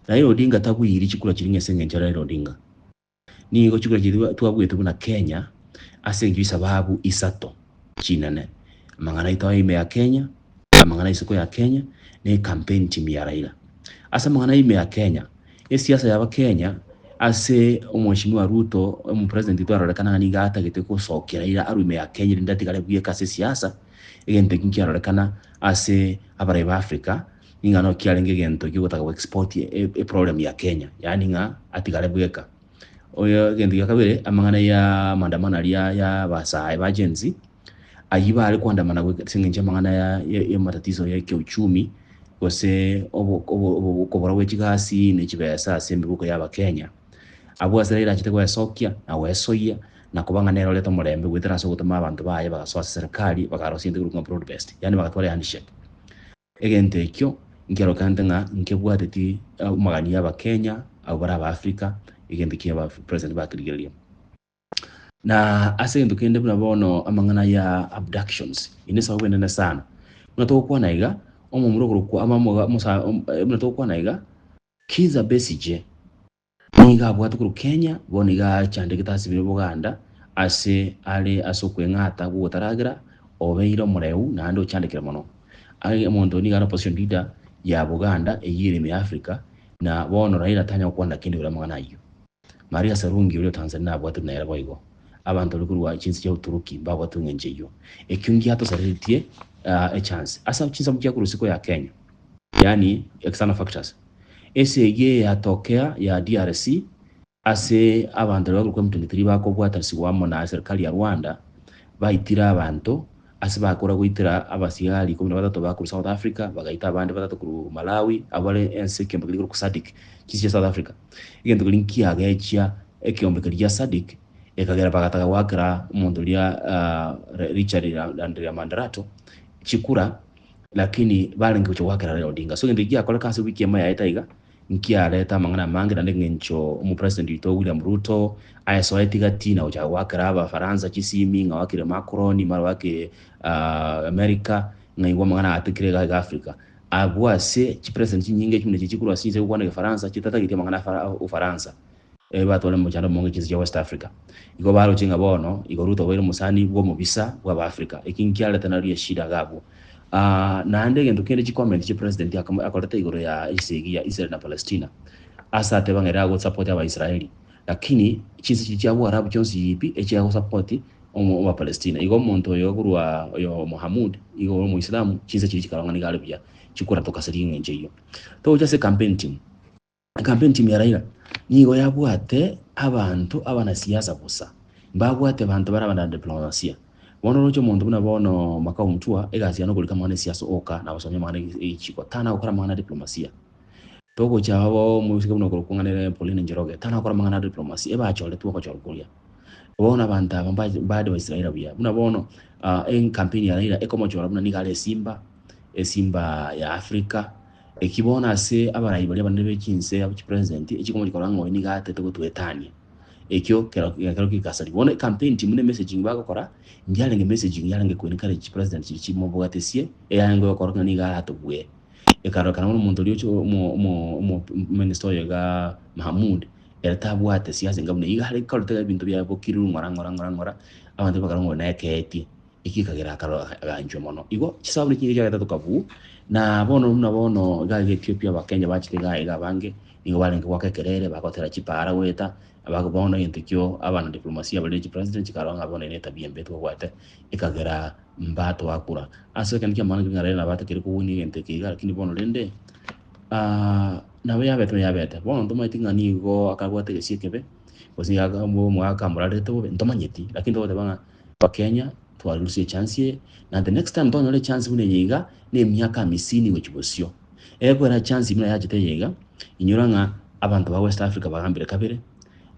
Raila Odinga tabuiri chikura chiria ng'a ase eng'encho ya Raila Odinga. Nigo chikura chiria twabuete buna Kenya ase eng'encho y'esababu isato chinene, amang'ana aito aya ime ya Kenya, amang'ana isiko ya Kenya, na ecampaign team ya Raila. Ase amang'ana ime ya Kenya, esiasa ya abakenya ase omweshimiwa Ruto omopresident oito arorekana ng'a nigo atagete gosokia Raila arwe ime ya Kenya erinde atigare bweka ase esiasa, egento ekio nkiarorekana ase abarai ba Africa. Ning'a noo kiarenge egento kiogotaka go export eproblem ya Kenya, yaani ng'a atigare bweka. Oyo egento gia kabere, amang'ana ya maandamano aria ya abasae ba Gen Z, ayio bare koandamana goika ase eng'encho y'amang'ana ya ya amatatizo ya kiuchumi, gose obo obo okobora gwe chigasi na chibesa ase emibuko ya abakenya. Abwo ase Raila achete goesokia na goesoyia na koba ng'a nere orete omorembe goetera ase ogotoma abanto baye bagasoa ase serikali bakarosia egento kekorokwa ng'a broad based, yaani bagatwara ehandshake. Egento ekio nkerokanete ng'a nkebwateti amagani y'Abakenya abwo bare Abaafrika, egento kia aba president bakerigereria. Na ase egento kende buna bono amang'ana ya abductions, eye nesababu enene sana. Buna togokwana iga, omomura okorokwa ama omoga omosa buna togokwana iga, Kizza Besigye Nigo abwate korwa Kenya, bono iga achandegete asibire Buganda ase are ase okweng'ata gw'ogotaragera, obeire omoreu naende ochandekire mono. Aye omonto oyo nigo are opposition leader ya Buganda eyio ere ime ya Africa, na bono Raila tanya gokwana kende igoro y'amang'ana ayio. Maria Sarungi oria o Tanzania nabwatwe nere boigo. Abanto baria korwa chinse chia Uturuki mbabwatwe eng'encho eyio. Ekio ngiatosareretie echance ase chinsamu chia korwa isiko ya Kenya, yaani external factors. Esegi eye yatokea ya DRC ase abanto baria bakorokwa M23 bakobwatanisigwa amo na eserikali ya Rwanda baitire abanto ase bakora goitera abasigari ikomi na batato ba korwa South Africa bagaita abande batato korwa Malawi abwo bare ense ekiombe keria kekorokwa SADC chinse chia South Africa. Egento keria nkiagechia ekiombe keria gia SADC ekagera bagataka goakera omonto oria Richard Randriamandarato chikura. Lakini barenge gocha goakera Raila Odinga. So egento ekio giakoreka ase wiki emo yaeta iga, nkiareta amang'ana amange naende eng'encho omopresident oito William Ruto aesoeti gati na gochaka goakera abafaransa chisimi ng'a oakire Macron mara oake America ng'a igwa amang'ana atekire iga iga Africa. Abwo ase chipresident chinyinge buna chiria chikorwa ase chinse gokwana egefaransa chitatageti amang'ana ya Ufaransa. Batware omochando omonge chinse chia West Africa. Igo baroche ng'a bono igo Ruto obeire omosani bw'omobisa bw'Abaafrika. Eki nkiarete nario eshida iga abwo. Naende egento kende chicomment chia president akorete igoro ya esegi ya Israel na Palestina ase ateba ng'a ere agosupport Abaisraeli lakini chinse chiria chia Boarabu chionsi pi echiagosupport Abapalestina. Igo omonto oyo korwa oyo Mohamud igo ore omoislamu chinse chiria chikarora ng'a nigo are buya chikoratoka ase ring'encho eyio. Togocha ase campaign team. Ecampaign team ya Raila nigo yabwate abanto abanasiasa bosa, mbabwate abanto bare abanadiplomasia. Bono oroche omonto buna bono Makau Mutua egasi yaye nokorika amang'ana esiasa oka na gosomia amang'ana egechiko tana gokora amang'ana a diplomasia. Togocha abo omoiseke buna okorokwa ng'a nere Pauline Njoroge tana gokora amang'ana a diplomasia ebachoretwe ogochorwa koria. Bono abanto aba mba advise Raila buya buna bono ecampaign ya Raila ekomochora buna nigo are esimba, esimba ya Africa. Eki bono ase abarai baria abanene be chinse abo chipresident, echikomochia korora ng'a oyo nigo atete gotwetania. Ekio kero gekero gegasari. Bono ecampaign team ne messaging bagokora, ndiarenge messaging yarenge ko encourage chipresident chiria chimobwatesie, eyarenge gokora ng'a nigo aratobue. Ekarorekana bono omonto oria oche omo omo omo minister oyo igaa Mahamud, ere tabwate siasa enga buna eyio, iga are koreta ebinto biaye bokiriru ng'ora ng'ora ng'ora ng'ora, abanto bakarora ng'a oyo nekeetie. Eki ekagera akarora aganchwa mono. Igo chisababu nechinyinge chiagete tokabuu, na bono buna bono iga iga Ethiopia Abakenya bachete iga iga abange, nigo barenge goaka ekerere, bagotera chipaara goeta, abako bono egento ekio abana diplomasia baria chipresident chikarora ng'a bono eye netabia embe twabwate, ekagera mbatoakura. Ase ekero ki'amang'ana ekio ng'a rende nabo atakeire kowunia egento eke iga lakini bono rende nabo yabete buna yabete. Bono ntomanyeti ng'a nigo akabwate egesio ekebe, gose nigo aka omogaka amorarete bobe, ntomanyeti, lakini togoteba ng'a. Abakenya twarusie echance eye na the next time tonyore echance buna eye iga na emiaka amisini gochia bosio. Ekwera chance buna yachete eye iga, inyora ng'a abanto ba West Africa bagambire kabere,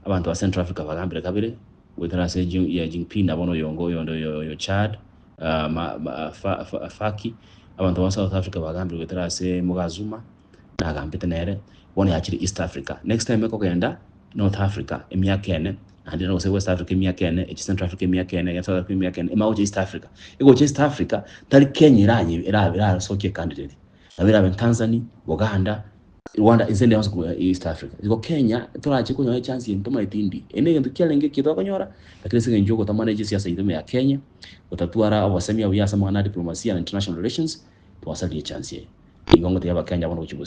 abanto ba Central Africa bagambire kabere, goetera ase ya Jinping na bono oyongo oyonde oyo oyo Chad, ma ma fa fa Faki, abanto ba South Africa bagambire goetera ase Muga Zuma, nagambete nere, bono yachire East Africa. Next time ekogenda North Africa emiaka ene, naende gose West Africa emiaka ene, echi Central Africa emiaka ene, South Africa emiaka ene, emanye gocha East Africa. Egocha East Africa, tari Kenya eranye erabe erasokie candidate, nabo erabe Tanzania, Buganda, Rwanda inse ende yonsi korwa East Africa. Igo Kenya torache konyora echance eye ntomaeti ndi. Eye negento kiarenge ekiya twakonyora, lakini ase eng'encho yogotamana chisiasa ime ya Kenya, gotatwara obosemia buya ase amang'ana a diplomasia na international relations, twasaririe echance eye. Igo ngotebia abakenya bono gochia bosio.